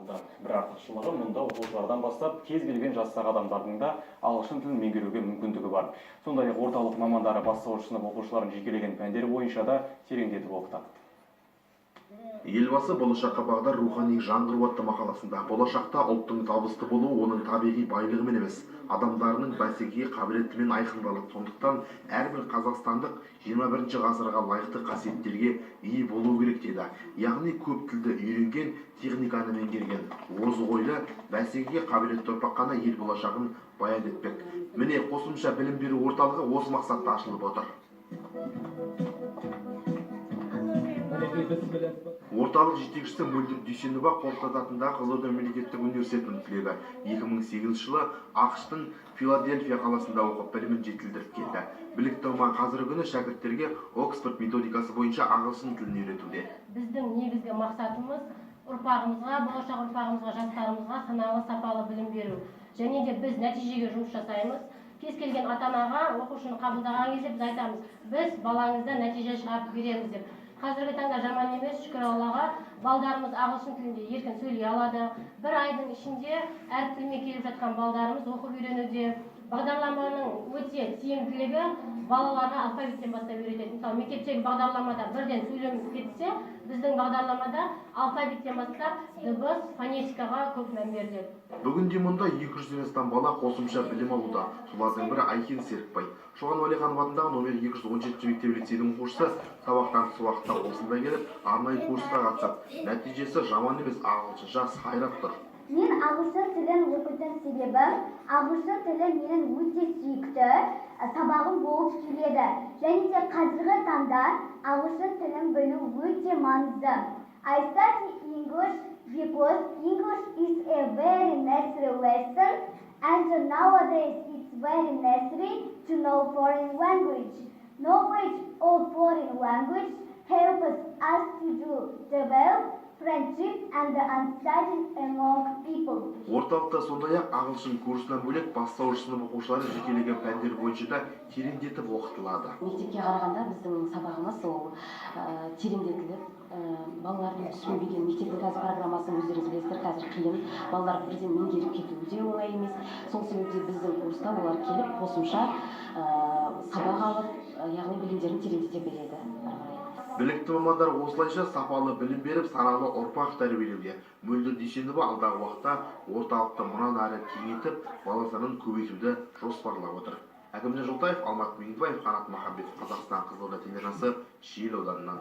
тартылды. Бір артықшылығы, мұнда оқушылардан бастап кез келген жастағы адамдардың да ағылшын тілін меңгеруге мүмкіндігі бар. Сондай-ақ орталық мамандары бастауыш сынып оқушыларын жекелеген пәндер бойынша да тереңдетіп оқытады. Елбасы «Болашаққа бағдар: рухани жаңғыру» атты мақаласында болашақта ұлттың табысты болуы оның табиғи байлығымен емес, адамдарының бәсекеге қабілеттілігімен айқындалады, сондықтан әрбір қазақстандық 21 ғасырға лайықты қасиеттерге ие болуы керек деді. Яғни көп тілді үйренген, техниканы меңгерген, озық ойлы, бәсекеге қабілетті ұрпақ қана ел болашағын баян етпек. Міне, қосымша білім беру орталығы осы мақсатта ашылып отыр. Орталық жетекшісі Мөлдір Дүйсенова Қорқыт ата атындағы Қызылорда мемлекеттік университетінің түлегі. 2008 жылы АҚШ-тың Филадельфия қаласында оқып, білімін жетілдіріп келді. Білікті маман қазіргі күні шәкірттерге Оксфорд методикасы бойынша ағылшын тілін үйретуде. Біздің негізгі мақсатымыз – ұрпағымызға, болашақ ұрпағымызға, жастарымызға саналы, сапалы білім беру. Және де біз нәтижеге жұмыс жасаймыз. Кез келген ата анаға оқушыны қабылдаған кезде біз айтамыз: «Біз балаңыздан нәтиже шығарып береміз», – деп. Қазіргі таңда жаман емес, шүкір Аллаға, балдарымыз ағылшын тілінде еркін сөйлей алады. Бір айдың ішінде әр тілмен келіп жатқан балдарымыз оқып үйренуде. Бағдарламаның өте тиімділігі – балаларға алфавиттен бастап үйретеді. Мысалы, мектептегі бағдарламада бірден сөйлем кетсе, біздің бағдарламада алфавиттен бастап дыбыс, фонетикаға көп мән беріледі. Бүгінде мұнда 200-ден астам бала қосымша білім алуда. Солардың бірі – Айкен Серікбай. Шоған Уәлиханов атындағы номер 217 мектеп лицейдің оқушысы. Сабақтан тыс уақытта осында келіп, арнайы курсқа қатысады. Нәтижесі жаман емес, ағылшынша сайрап тұр. Мен ағылшын тілін оқитын себебім, ағылшын тілі менің өте сүйікті сабағым болып келеді. Және де қазіргі таңда ағылшын тілін білу өте маңызды. I study English because English is a very necessary lesson, and nowadays it's very necessary to know foreign language. Knowledge of foreign language helps us to do develop friendship and understanding among people. Орталықта сондай-ақ ағылшын курсынан бөлек, бастауыш сынып оқушылары жекелеген пәндер бойынша да тереңдетіп оқытылады. Мектепке қарағанда біздің сабағымыз ол тереңдетіліп, балалардың түсінбеген, мектептің қазір программасын өздеріңіз білесіздер, қазір қиын, балалар бірден меңгеріп кетуі де оңай емес. Сол себепте біздің курста олар келіп, қосымша сабақ алып, яғни білімдерін тереңдете береді ары қарай. Білікті мамандар осылайша сапалы білім беріп, саналы ұрпақ тәрбиелеуде. Мөлдір Дүйсенова алдағы уақытта орталықты мұнан әрі кеңейтіп, бала санын көбейтуді жоспарлап отыр. Әкімжан Жолтаев, Алмат Меңдібаев, Қанат Махамбетов, Қазақстан, Қызылорда телеарнасы, Шиелі ауданынан.